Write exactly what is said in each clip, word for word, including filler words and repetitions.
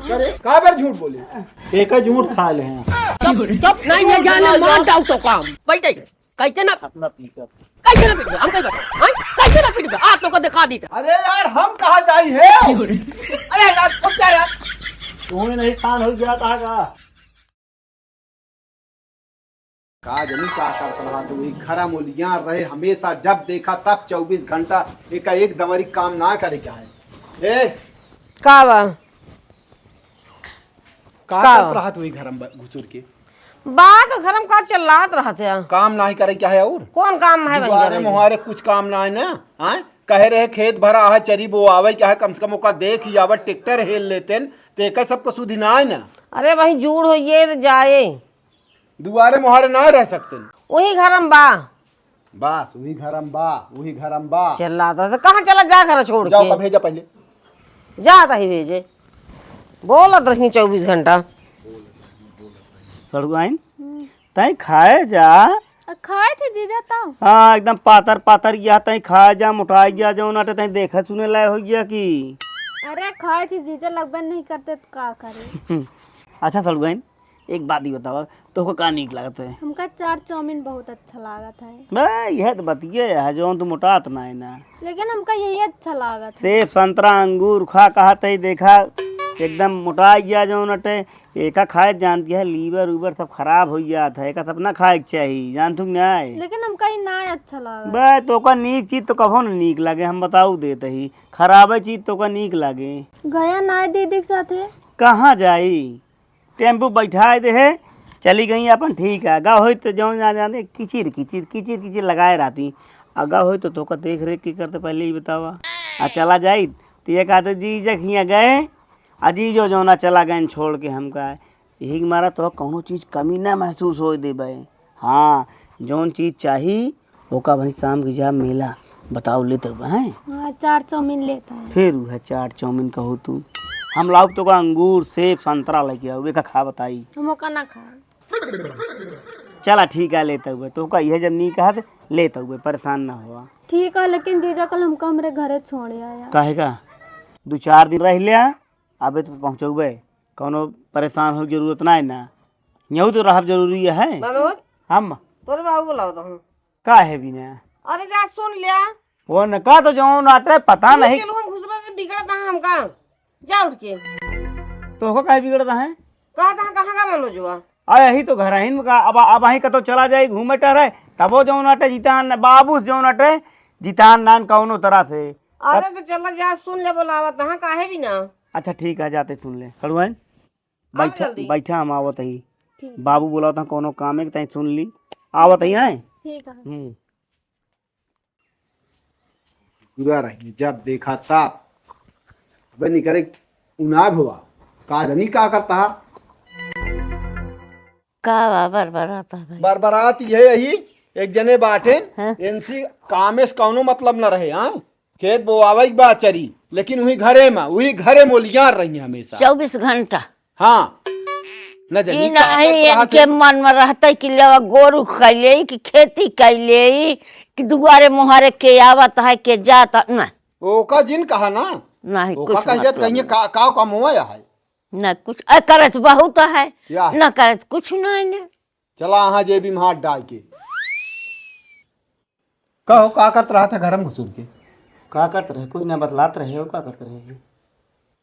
अरे, का बेर झूठ बोले? एक झूठ खा ले हैं। चुप, चुप, नहीं, ये जाने मार डाउ तो काम। बैठे। कैसे ना, अपना पिकअप। कैसे ना पीटबे? हम कैसे बता? हाँ? कैसे ना पीटबे? आ, तोका दिखा दी। अरे यार, हम कहाँ जाई है? अरे यार, छोड़ दे यार। तुम्हें नहीं खान हो गया था का? का जनी का करत रहा तू? ई घरा मोलिया रहे हमेशा, जब देखा तब चउबीस घंटा एक, एक दवरी काम ना करे क्या है? ए, का बा? का का? करत रहत हुई घर में ब-, घुसुर के? बात घर में का चिल्लात रहत है? काम नाही करे क्या है और? कौन काम है वहीं दुआरे घर में? मुहारे कुछ काम ना है ना? हाँ? कहे रहे खेत भरा है, चरी बोआवे क्या है, कम से कम ओका देख ही आवे, ट्रैक्टर हेल लेते न, तो एका सबको सुधि ना है ना? अरे वहीं जूड़ होइए तो जाए। दुआरे मुहारे ना रह सकते न। वही घर में बा। बस, वही घर में बा, वही घर में बा। चिल्लात है, तो कहाँ चला जा घर छोड़ जाओ के? का भेजा पहले। जात ही भेजे। बोलत रही चउबीस घंटा। सड़ुआइन, हम्म। तैं खाए जा। आ, खाए थे जीजा तब। हाँ, एकदम पातर पातर गया, तैं खाए जा, मोटाई गया, जौन अटे तैं देखे सुने लाए हो गया कि। अरे खाए थे जीजा, लगबे नहीं करते तो का करे। अच्छा सड़ुआइन, एक बात ही बतावा, तोहको का नीक लागत है? हमका चाट चाउमीन बहुत अच्छा लागत है। बे, यह तो बतिये है, जौन तू मोटात ना है ना। लेकिन हमका यही अच्छा लागत है। सेब, संतरा, अंगूर खा, कहत है, देखा, एकदम मोटा गया जौन अटे। एका खाए जानती है, लीवर उवर सब खराब हो जात है, एका सब ना खाए के चाही, जान तू कि ना है? लेकिन हमका ई ना अच्छा लागत। बे, तोका नीक चीज तो कभो ना नीक लागे, हम बताऊ देत ही, खराबे चीज तोका नीक लागे। गया ना है दीदी के साथे। कहाँ जाई? टेम्पू बैठाए देहे, चली गई अपन, ठीक है। अगा होई तो जौन जा जाने किचिर किचिर किचिर किचिर लगाए रहती। अगा होई तो तोका देख रेख के करते, पहले ही बतावा। आ चला जाई तो ये कहते जीजा खिया गए, आ जीजो जौना चला गए छोड़ के हमका। यही के मारा तो कौनो चीज कमी ना महसूस होए देबे। हाँ, जौन चीज चाही ओका भाई शाम के जा मेला बताओ लेत हुआ हैं। हाँ, चाट चाउमीन लेता है। फिर वह चाट चाउमीन कहो तू, हम लाउब तोका अंगूर, सेब, संतरा लेके आओ, एका खा बताई। हम ओका ना खाए। चला ठीक है, लेत हुए तोका यह जब नहीं कहा तो लेत हुए, परेशान ना हुआ। ठीक है, लेकिन जीजा कल हमका हमरे घरे छोड़ आया। काहे का? दो चार दिन रह लिया, अबे तो पहुँचौबे, कौनो परेशान हो जरूरत ना है ना, यहू तो रहब जरूरी है। मनोज, हम तोरे बाबू बुलाओ तो हूँ। का है बिना? अरे जा सुन लिया। वो न का तो जौन आटे पता नहीं। चलो हम घुसरा से बिगड़ता है हमका। जा उठ के। तो हो काहे बिगड़ता है? कहा था कहाँ का मनोजवा? अरे यही तो घर ही में का, अब, अब वहीं कतो चला जाए घूमे टहरे, तबो जौन आटे जितान, बाबू जौन आटे जितान नान कौनो तरह से। अरे तो चला जा सुन ले बोलावा तहाँ काहे बिना? अच्छा ठीक है, जाते सुन ले। सड़ुआइन, आओ बैठा, जल्दी। बैठा, हम आवत ही। ठीक। बाबू बोलावत हैं, कौनो काम है, तैं सुन ली। आवत ही, हैं? ठीक है। हम्म। पूरा रही, जब देखा तब। अबे निकरे उनाब हुआ। का जानी का करता है? का बा, बरबरात है भाई? बरबरात ये यही, एक जने बाटेन, हाँ। इनसी कामे से कौनो मतलब न रहे, हाँ? खेत बोआवे के बा चरी, लेकिन वही घरे में, वही घरे मोलियार रही हमेशा। चउबीस घंटा। हाँ। न ई जानी का नहीं, करत रहत इनके है। मन में रहते कि लेवा गोरू कैले, कि खेती कैले, कि दुआरे मुहारे के आवत है, के जात है, ना। ओका जिन कहा ना। नहीं, ओका कुछ कह देत मतलब कहिए नहीं। का, का, का मुआ है? ना कुछ, अ, करत बहुत है, या। ना करत कुछ नहीं ने। चला, हाँ, जेबी में हाथ डाल के। कहो, का करत रहा था घर में घुसुर के? का करत रहे? कुछ ना बतलात रहे हो, का करत रहे?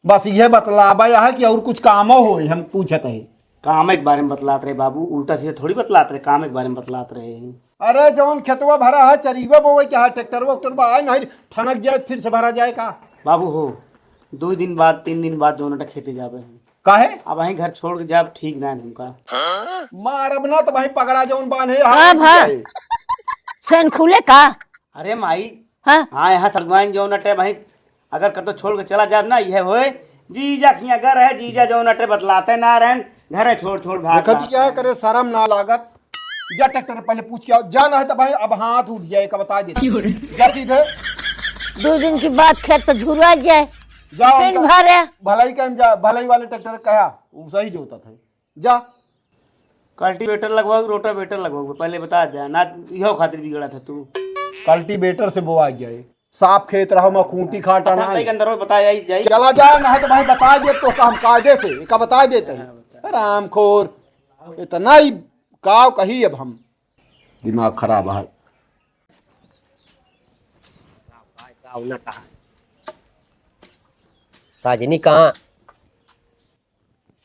बस यह बतलावा यह कि और कुछ कामो होई, हम पूछत है। काम के बारे में बतलात रहे बाबू, उल्टा सीधा थोड़ी बतलात रहे, काम के बारे में बतलात रहे। अरे, जौन खेतवा भरा है, चरीवा बोवे के है, ट्रैक्टरवा उक्टरवा आए नहीं, ठनक जाए, फिर से भरा जाए का? बाबू हो, दो दिन बाद, तीन दिन बाद जौन अटा खेते जाबे हैं। काहे? अब वहीं घर छोड़ के जाब ठीक ना है हमका। मारब ना तो भाई पगड़ा जौन बांधे, हाँ, हाँ, भा। जाए। सेन खुले का? अरे माई, हाँ? हाँ, यहाँ सड़ुआइन जौन अटे भाई, अगर कतो छोड़ के चला जाब ना, यह होए, जीजा खिया घर है, जीजा जौन अटे बतलाते ना रहन, घरे छोड़ छोड़ भाग देखत भाग। क्या है करे, शर्म ना लागत। जा ट्रैक्टर पहले पूछ के आओ, जा ना है तो भाई अब हाथ उठ जाए, का बता देते। जा सीधे। दो दिन की बात खेत तो झुरवा जाए। जाओ दिन उनका भर है। भलाई का जा, भलाई वाले ट्रैक्टर कहा, वो सही जोतत है। जा। कल्टीवेटर लगवाओ, रोटावेटर लगवाओ, पहले बता दे ना, इहो खातिर बिगड़ा था तू। कल्टीवेटर से बोआ जाए। साफ खेत रहो, मैं खूंटी खाटा अच्छा, ना। नहीं, अंदर बताया ही जाई। चला जा, नहीं तो भाई बता दे तो हम कायदे से, का बता देते हैं। रामखोर, इतना ही काव कही अब हम। दिमाग खराब है। रजनी कहाँ?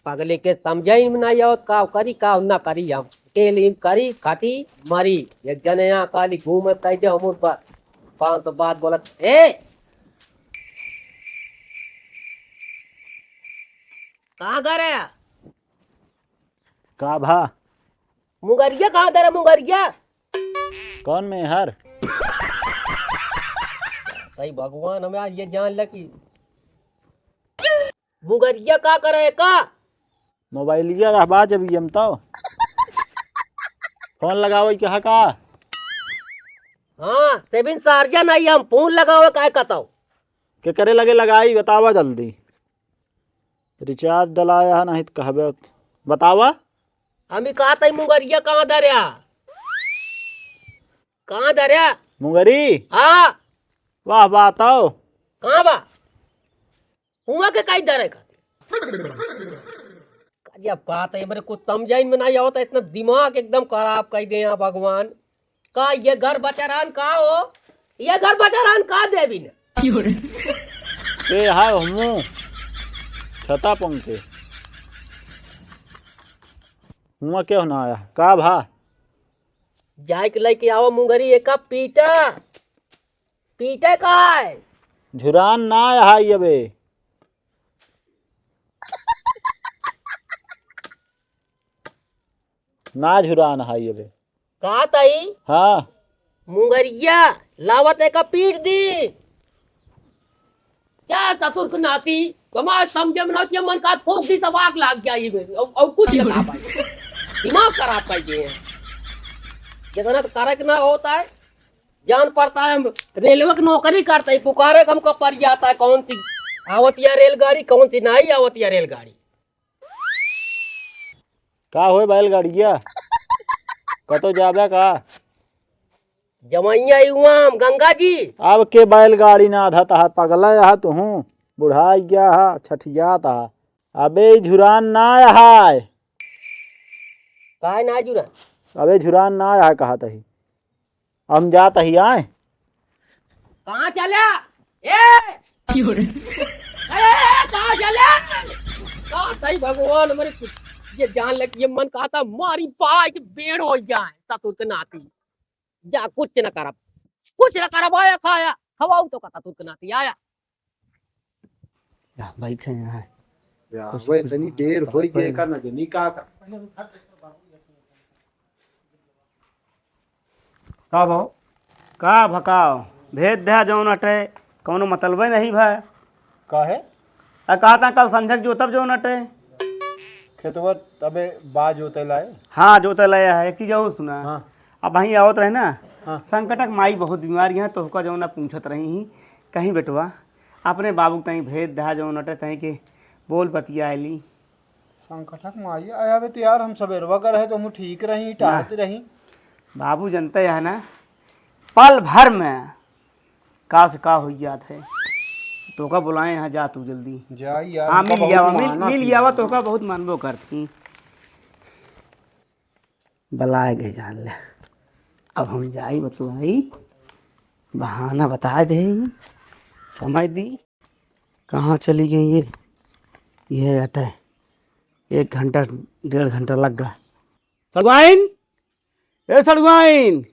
पगली के समझे में नहीं आवत, का करी, का ना करी, हम अकेले ही करी, खाटी मरी। एक जने यहाँ खाली घूमत कह दे, हमर पर पाँच सौ बात बोलत। ए! कहाँ घर है? का भा? मुंगरिया कहाँ धरे, मुंगरिया? कौन मेहर? भाई भगवान, हमें आज ये जान लगी। मुंगरिया का करे का? मोबाइलिया का बाज अभी हम तो। फोन लगावे के हा का? हाँ, सेबिन सार्जन आई, हम फोन लगावे का कहता हूँ। के करे लगे लगाई, बतावा जल्दी। रिचार्ज डलाया है, नहीं तो कहबे। बतावा। हम ही कहा था, मुंगरिया कहाँ धरया? कहाँ धरया? मुंगरी? हाँ। वाह, बात आओ। कहाँ बा? हुआ के काई धरे खातिर? जब कहा था, ये मेरे कुछ समझाइन में नहीं आवता, इतना दिमाग एकदम खराब कर दे यहाँ भगवान। का ये घर बटरान का हो? ये घर बटरान का देवी ने? ए हाय हमू छता पंके। हुआ क्यों ना आया? का भा? जाए के लेके आओ मुंगरी एका पीटा। पीटे का है? झुरान ना आया है ये बे। ना झुरान है ये बे। का तई? हाँ। मुंगरिया लावत है का पीट दी। क्या ससुर के नाती, हमार समझे में ना होती है, मन का फूंक दी तब आग लाग जाई बे। और, और कुछ ना कहा पाई। दिमाग खराब कर दिए हैं। जितना तो करे के ना होता है, जान पड़ता है, हम रेलवे की नौकरी करते हैं, पुकारे के हमको पड़ जाता है, कौन सी आवत या रेलगाड़ी, कौन सी नहीं आवत या रेलगाड़ी। का होए बैलगाड़िया? कतो जाबे का? जमैया युआम गंगा जी। अब के बैलगाड़ी ना धत है, पगला यह तुहूँ, बुढ़ा गया है, छठियात है। अबे ई झुरान ना है। काहे ना जुरा? अबे झुरान ना है कहा तही। हम जात ही आए। कहाँ चला? ए! क्यों रे? अरे, कहाँ चला? कहाँ सही भगवान हमारे कुछ ये जान लग, ये मन कहा था मारी बाई के बेड़ हो जाए, ससुर के नाती। जा, कुछ न करब, कुछ न करब, आया खाया, खवाऊ तो का ससुर के नाती, आया। या, बैठे यहाँ। या, कुछ, वह कुछ इतनी देर हो गई, का न जनी का का। का भाव? का भकाव? भेज द्या जौन अटे, कौनो मतलबे नहीं भाई। काहे? आ, कहा था कल संझक जोतब जौन अटे। खेतवा अबे बा जोते लाए? हाँ, जोते लाए है। एक चीज और सुना। हाँ। अब वहीं आवत रहे ना, हाँ। संकटक माई बहुत बीमार है, तोहका जौन ना पूछत रही ही, कहीं बेटवा, अपने बाबू के तहीं भेज द्या जौन अटे, तहीं के बोल बतिया ली। संकटक माई आया बे तो यार, हम सबेरवा का रहे तो हम ठीक रही, ना। टहलत रही। बाबू जनते है ना, पल भर में का से का हो जात है। तोका बुलाए हैं, जा तू जल्दी। जा यार, हाँ, उनका मिल बहुत आवा, मिल, माना मिल थी। आवा, तोका बहुत मानबो करती। बुलाए गए जान ले। अब हम जाई बतलाई, बहाना बता दे, समय दी। कहाँ चली गई ये? ये अटे, एक घंटा, डेढ़ घंटा लग गया। सड़ुआइन, ए सड़ुआइन।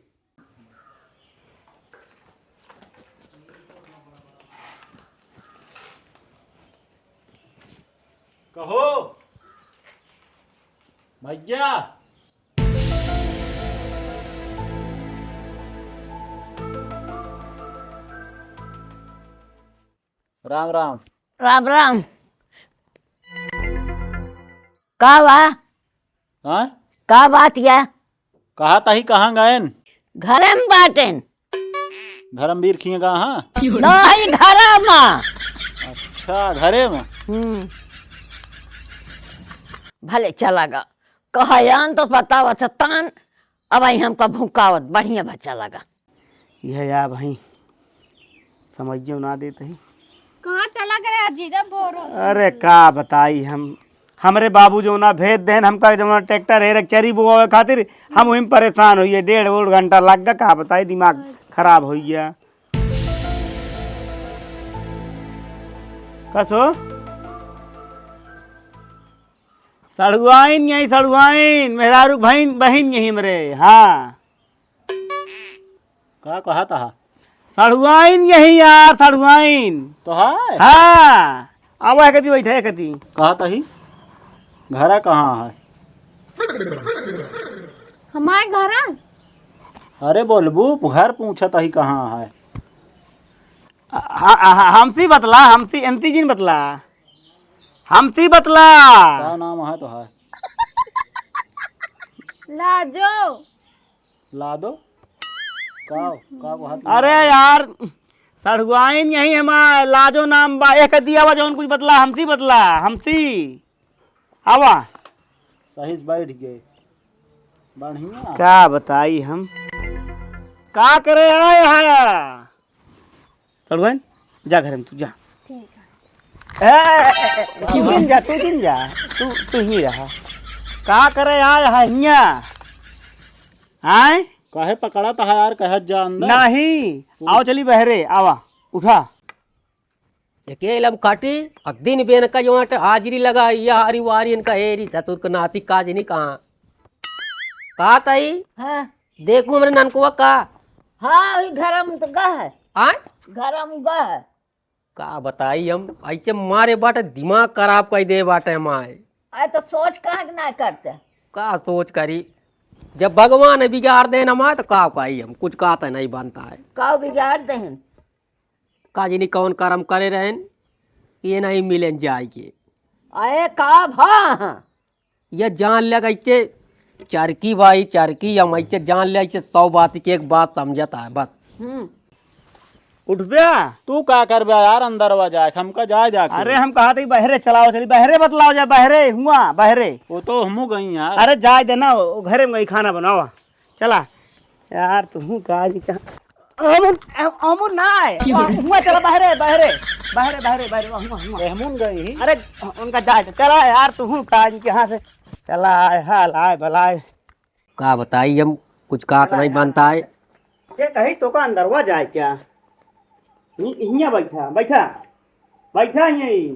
कहो, भैया। राम राम। राम राम। का बा? हाँ? का बात या? कहा ताही कहाँ गएन? घरे में बाटेन। धर्मवीर खिए गा हाँ? नहीं, घरे में। अच्छा, घरे में? हम्म। भले चला गा। कहयान तो बतावत ह तान, अब आई हमका भुकावत, बढ़िया बच्चा लगा। यह या भाई, समझियो ना देत ही। कहाँ चला गया जीजा बोरो? अरे का बताई हम, हमरे बाबू जौना भेज देन हमका, जौना ट्रैक्टर हेरक चरी बोआवे खातिर, हम वहीं परेशान होइए, डेढ़ ओढ़ घंटा लग गया, का बताई दिमाग खराब हो गया। कसो? सड़ुआइन यही, सड़ुआइन, मेहरारू बहिन, बहिन यही हमरे, हाँ। का कहत हा? सड़ुआइन यही यार, सड़ुआइन। तो है? हाँ, आवा है कती, बैठा है कती। कहत ही, घरा कहाँ है? हमारे घरा? अरे बोलबू, घर पूछत ही कहाँ है? हाँ, हाँ, हमसी बतला, हमसी एंती जिन बतला। हमसी बतला। का नाम है तोहार? लाजो। लादो? का, का कहत? अरे यार, सड़ुआइन यही हमार लाजो नाम बा। एक दिया बा जौन कुछ बतला, हमसी बतला, हमसी। आवा। सही से बैठ गए। बढ़िया। का बताई हम? का करे आए हा? सड़ुआइन, जा घर में तू, जा। ठीक है। ए, ए, ए, ए, तू दिन जा, तू दिन जा। तू, तू ही रहा। का करे आए हा हियाँ? आए? काहे पकड़त हा यार, कहत जा अंदर। नहीं, आओ चली बहरे, आवा, उठा। एके लम काटी, अक दिन बेन का जो आटे हाजिरी लगा, या हारी वारी इनका हेरी, ससुर के नाती काज नहीं कहाँ। का ताई? हाँ। देखू हमरे ननकुआ का। हाँ, वही घरम तो गा है। आय? घरम गा है। का बताई हम, ऐसे मारे बाटे, दिमाग खराब कर दे बाटे हमारे। अरे तो सोच काहे के ना करते? का सोच करी, जब भगवान बिगाड़ देन हमारे तो का कही हम, कुछ कहते नहीं बनता है। का बिगाड़ देन? का जानी कौन करम करे रहन, ये नहीं मिलन जाए के। अरे का भा? ये जान ले कैसे चरकी भाई, चरकी, हम ऐसे जान ले ऐसे सौ बात की एक बात समझता है बस। हम्म। उठब्या? तू का करब्या यार, अंदरवा जाए, हमका जाए जाके। अरे हम कहा थे बहरे चलाओ चली, बहरे बतलाओ जाए, बहरे हुआ, बहरे। वो तो हमू गई यार। अरे जाए देना, वो घरे में गई खाना बनावा। चला। यार, तू का जी का? अमन, अम-, अमन ना है। हुआ, हुआ चला बहरे, बहरे, बहरे, बहरे, बहरे, हुआ, हुआ। रहमुन गई ही। अरे, उनका जाए दे। चला यार, तू का जी के यहाँ से? चला आए, हाल आए, भलाए। का बताई, हम कुछ कहा तो नहीं बनता है। ये कहीं तो का अंदरवा जाए क्या? हि-, हियाँ बैठा, बैठा, बैठा यहीं।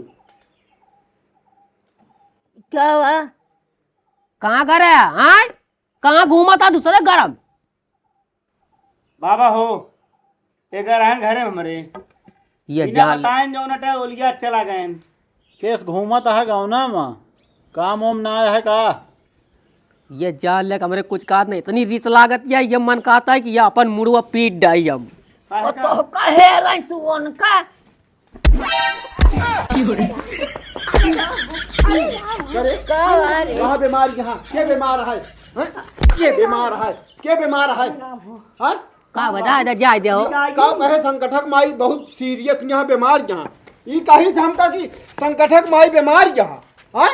क्या हुआ? कहाँ घर है, हाँ? कहाँ घूमा था दूसरे घर हम? बाबा हो, एकर रहन घरे में हमरे। ये बिना जान बताएन जौन अटे ओलिया चला गएन। केस घूमत है गौना में, काम ओम ना है का? ये जान ले हमरे कुछ कहत नहीं, इतनी रिस लागत या, ये मन कहता है कि ये अपन मुड़वा पीट डाई हम। काहे वो का? तो कहे रही तू उनका। अरे, का बा रे? कहाँ बीमार यहाँ? के बीमार है? हैं? के बीमार है? के बीमार है? हाँ? का बता दे, जाए दे हो। का कहे संकटक माई बहुत सीरियस यहाँ बीमार यहाँ। ई कहीं से हमका कि संकटक माई बीमार यहाँ। हाँ?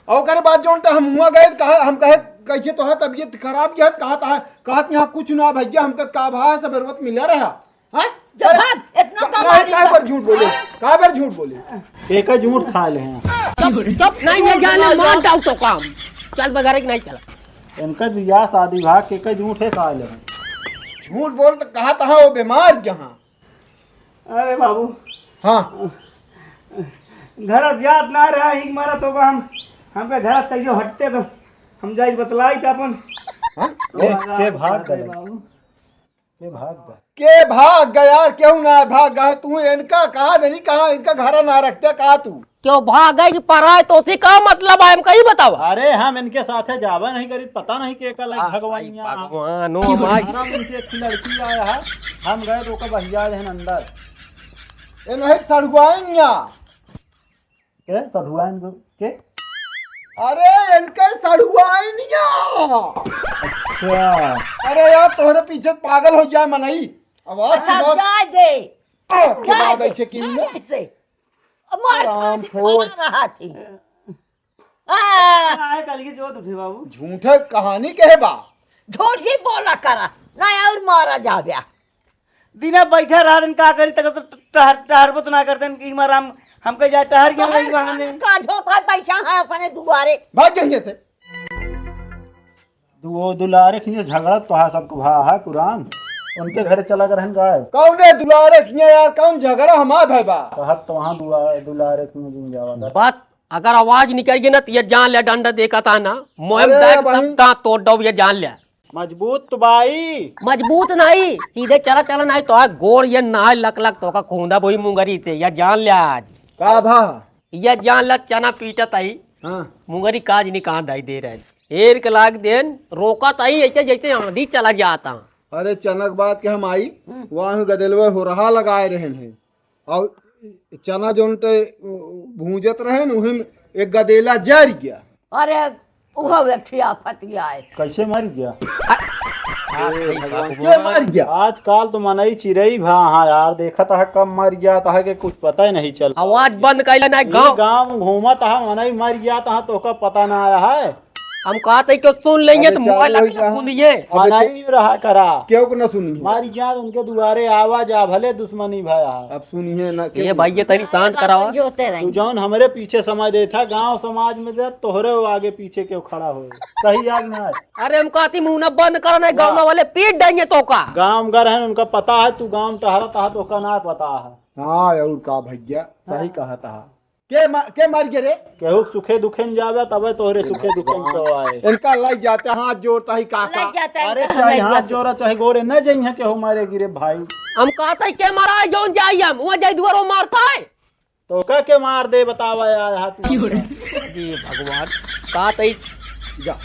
और ओकरे बाद जौन त हम हुआ गए, कहा, हम कहे, कैसे तोहार तबीयत खराब गया, कहा था, कहत यहाँ कुछ ना भैया, हमका का भा है, सब जरूरत मिला रहा। हाँ? जो अरे, भाग, इतना का, का, मारी का का? पर झूठ बोले? का पर झूठ बोले? एका झूठ खा ले हैं। चुप, चुप, नहीं, ये जाने मार डाउ तो काम। चल बगैर कि नहीं चला। इनका बियाह शादी भाग के का झूठे खा ले हैं। झूठ बोल तो कहा था वो बीमार जहाँ। अरे बाबू। हाँ। घर याद ना रहा, हिंग मारा तो हम, हम पे घर तैयो हटते तो हम जाई बतलाई त अपन। हाँ? के, के भाग गए? बाबू। के भाग गए? के भाग गया यार, क्यों ना भाग गए? तू इनका कहा देनी, कहा इनका घरा ना रखते, कहा तू? क्यों भाग गए कि पराए तो उसी का मतलब है, हमका ही बतावा। अरे हम इनके साथे जावे नहीं करी, पता नहीं के का लग आ, भगवान आई यहाँ। भगवान, ओ माई। हमारा उनसे एक लड़की आया है, हम गए तो ओकर बहिया रहन अंदर। ए नहीं सड़ुआइन या। के सड़ुआइन को, के? अरे इनके सड़ुआइन या। अच्छा। अरे यार तोहरे पीछे पागल हो जाए मनई। आवाज अच्छा, सुना। जाए दे। आ, के जाए बाद दे। ऐसे की जाए ना? दे इसे। अब मार राम खाती खो। खा रहा थी। आ। आए कल की जोत उठे बाबू। झूठे कहानी कहे बा। झूठ ही बोला करा, ना और मारा जाव्या। दिना बैठा रहा दिन का करी, तक तो टहर, टहरबो तो ना करते कि हमारा हम, हमके जा टहर गया वही बहाने। का झोंका बैठा है अपने दुआरे। भाग गई से। दु-, वो दुलारे खिने झगड़ा तो हा सबको भा हा कुरान। उनके घरे चला कर रहन गाय। कौने दुलारे खिने यार, कौन झगड़ा हमार भाई बा? कहत तो वहाँ दुआ-, दुलारे खिने जिन जावा था। बात अगर आवाज निकल गई ना तो ये जान ले डंडा देखा था ना। मोहम अरे दाग भाई। सब दांत तोड़ दो ये जान ले। मजबूत तो बाई। मजबूत नहीं, सीधे चला, चला नहीं तो आ गोड़ ये नाय लक लक तो का खूंदा बोई मुंगरी से, या जान ले आज। का भा? या जान ले चना पीटत आई। हाँ। मुंगरी काज नहीं कहाँ दाई दे रहे। एर के लाग देन, रोकत आई ऐसे जैसे आंधी चला जाता। अरे चनक बात के हम आई, हम्म। वहाँ गदेलवे हो रहा लगाए रहन है। और चना जौन ते भूंजत रहे न, उही में एक गदेला जर गया। अरे, उहो एक ठे आफत गया है। कैसे मर गया? आ, ए, भगवान। के मर गया? आजकल तो मनई चिरई भा, हाँ यार, देखत है कब मर गया तो है कि कुछ पता ही नहीं चल। आवाज बंद कर लेना, ये गाँव। गाँव घूमत है, मनई मर गया तो है, तोका पता ना आया है। हम कहत ही कि सुन लेंगे अरे तो मोबाइल चालू लग हो गया। सुनिए। अब मनई रहा करा। केहू के ना सुनिए। मारी जान उनके दुआरे आवा जा, भले दुश्मनी भया। अब सुनिए ना, ये भाई, ये तनी शांत करावा। जोते रहेंगे। तू जौन हमरे पीछे समय देत है, गांव समाज में दे, तोहरे वो आगे पीछे केहू खड़ा होए। सही आग ना है। अरे हम कहती मुंह ना बंद करो, नहीं ना। गाँव वाले पीट देंगे तो का। गाँव घर है, उनका पता है, तू गाँव टहरत है, तो का ना पता है। हाँ, और का भैया, सही हाँ। कहत है। के मा-, के मार गए रे? केहू सुखे दुखे में जावे, तबे तोहरे सुखे दुखे में तो आए। इनका लग जाते, हाथ जोड़ता ही काका। लग जाता है अरे इनका चाहे हमें हाथ बस। जोड़ा, चाहे गोड़े, न जइहे केहू मारे गिरे भाई। हम कहते हैं, के मारा है, जौन जाई हम, वहाँ जाई दुआरो मारता है। तो का के मार दे, बतावा यार, हाथ में। क्यों रे? जी भगवान, कहते ही जा।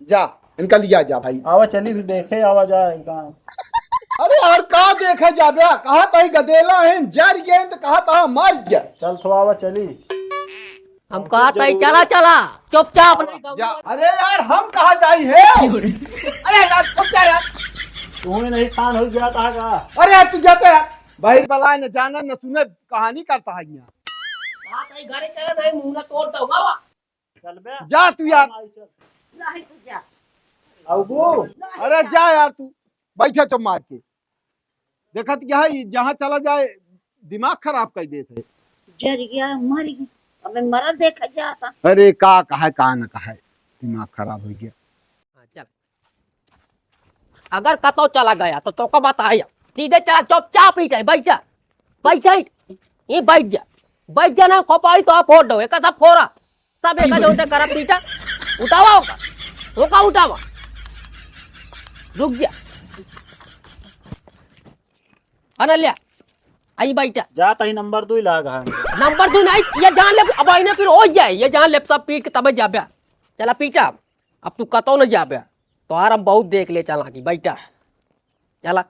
जा, इनका लिया जा भाई। आवा चली भी देखे, आवा जाए कहाँ। अरे यार, का देखे जाबे? कहा तही गदेला है, जर गए तो कहा तहा मर गया। चल थो आवा चली। हम कहा तही चला, चला, चुपचाप नहीं जा। अरे यार, हम कहा जाई है? अरे यार, छोड़ जा यार। तुम्हें नहीं खान हो गया था का? अरे यार, तू जाता है। भाई बला न जाना न सुने, कहानी करता है यहाँ। कहा तही घरे चला नहीं, मुंह ना तोड़ दूंगा। चल बे। जा तू यार। हाँ, चल। नहीं तू जा। अबू। अरे जा यार तू, बैठा चुप मार के। देखत क्या है, ये जहाँ चला जाए, दिमाग खराब कर देत है। जर गया, मर गया। अबे मरा देखा जाता। अरे का कहा, का न कहा, दिमाग खराब हो गया। हाँ, चल। अगर कतौ चला गया तो तोका बताया, सीधे चला, चुपचाप ही रहे, बैठ जा, बैठ जा, ये बैठ जा, बैठ जा ना, खोपाड़ी तो आप फोड़ दो, एक सब फोड़ा, सब एक जोड़ते करा पीटा, उठावा होगा, होगा उठावा, रुक जा, अरे ले, आई बैठा। जा तही नंबर दो ही लाग है। नंबर दो नहीं, ये जान ले, अब आई ना फिर हो जाए, ये जान ले, सब पीट के तबे जाबे, चला पीटा। अब तू कतौ न जाबे, तोहार हम बहुत देख ले चला की बैठा। चला,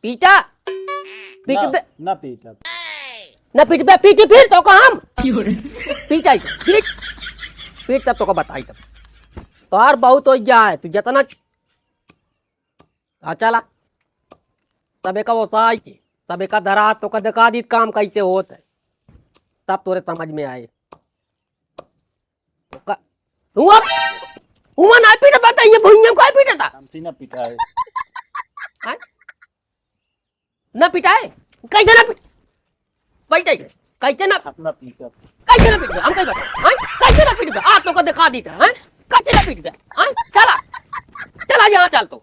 पीटा। पीट ना, दे। ना पीटब। ना पीटबे, पीटी फिर तो का हम। पीटाई, पीट। पीट तब तो का बताई तब। तोहार बहुत हो जाए, तू जितना च-, आ चला। सबे का ओसाई के, सबे का धरा, तो का दिखा दी काम कैसे होत है। तब तोरे समझ में आए। का-, हुआ, हुआ ना पीटा, पता ये भुइयां का पीटा था। हमसे ना पीटा है। हाँ? ना पीटा है? कैसे ना पीट-, बैठ जाइए। कैसे ना, अपना पीटा। कैसे ना पीट? हम कैसे बता? हाँ? कैसे ना पीट? आज तो को दिखा दी था, हाँ? कैसे ना पीट? हाँ? चला, चला यहाँ चल तो।